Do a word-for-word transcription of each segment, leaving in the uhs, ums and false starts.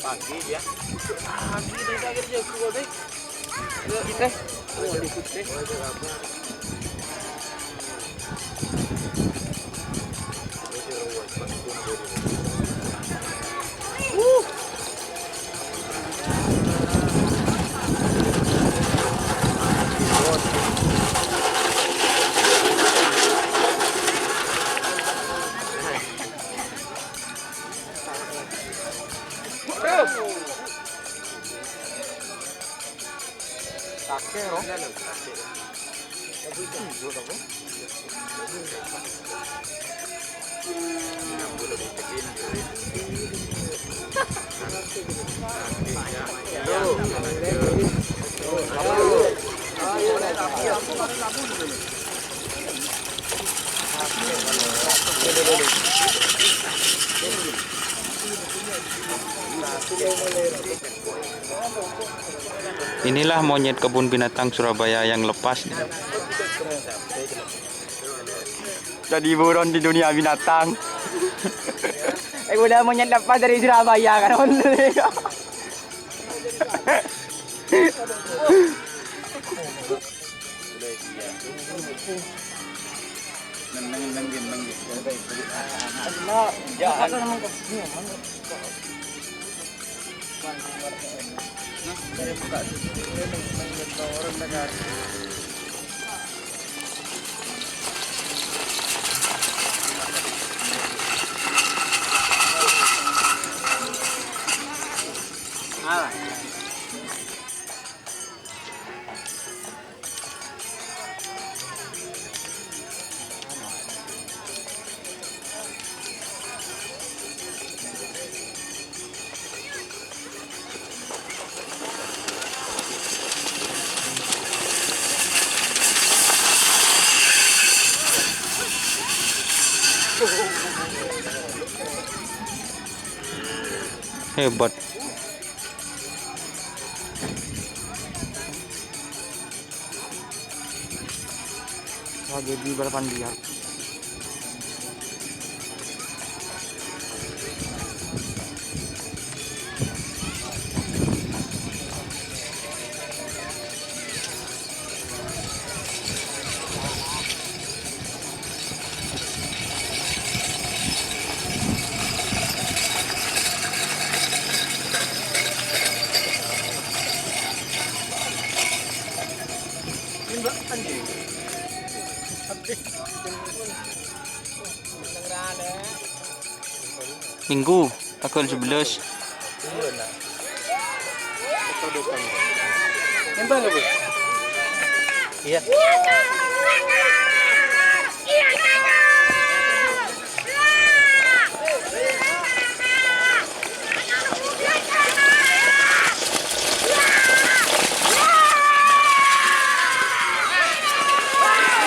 Pagi dia. Pagi dia akhir jago kok, Dek. Kita. Oh, di putih. Inilah monyet kebun binatang Surabaya yang lepas. Jadi buron di dunia binatang. Eh, udah monyet lepas dari Surabaya kan. Hebat. Tragedi balapan liar. Minggu, tanggal sebelas. Iya.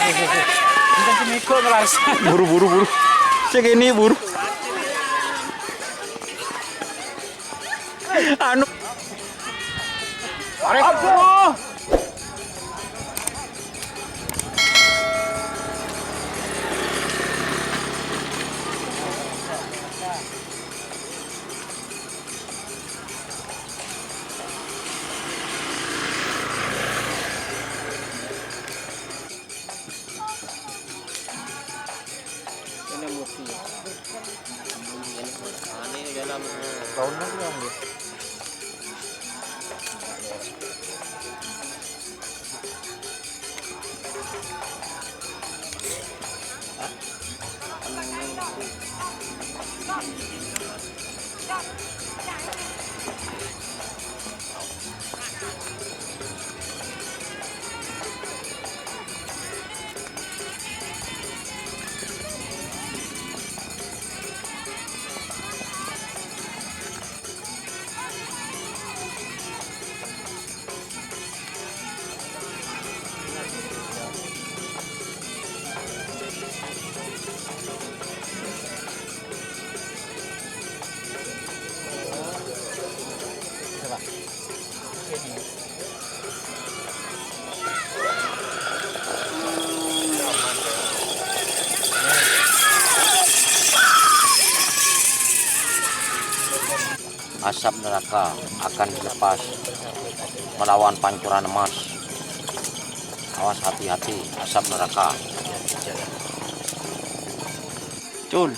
Ini kan cemiko ngelas. Buru, buru, buru. Sè kènè', buru. Anu. Ini murti. Ini aneh dalam. Tahun lagi yang dia. Asap neraka akan dilepas melawan pancuran emas. Awas, hati-hati, asap neraka. Cul.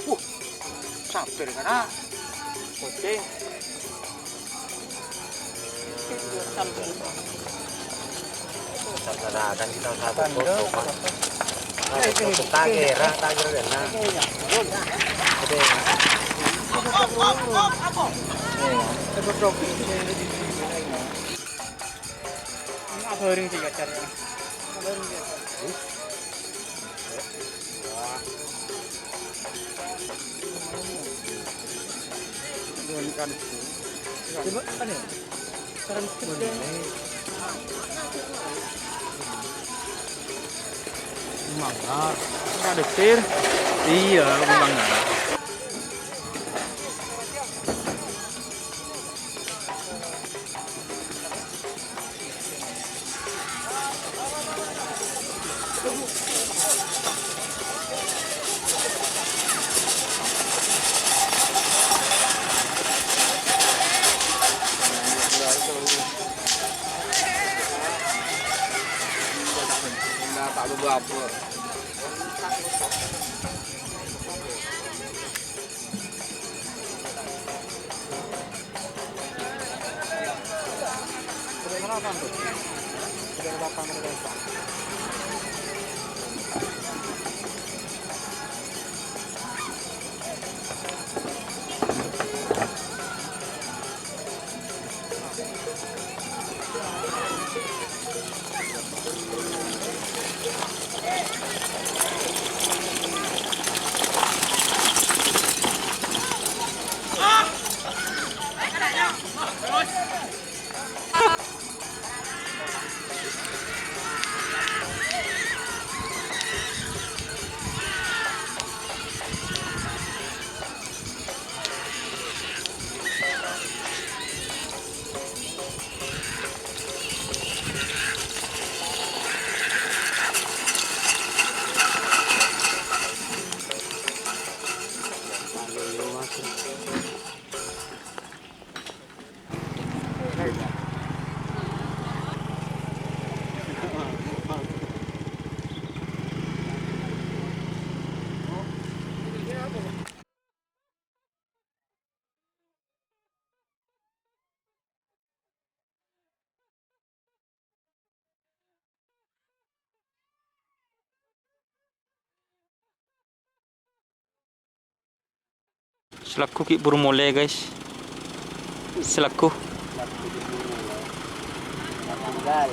Wuh, sabar, kana. Kucing. Sabar, kan kita satu foto, Pak. Nah, itu tak kira, tak kira, nah. Gede. Ini apa orang sih, kacarnya? Coba, anu ya? Sekarang skip deh. Mangga. Ada sir. Iya, mangga. Sè lagghu ghi' buru molè, guys. Sè lagghu. Tanggal.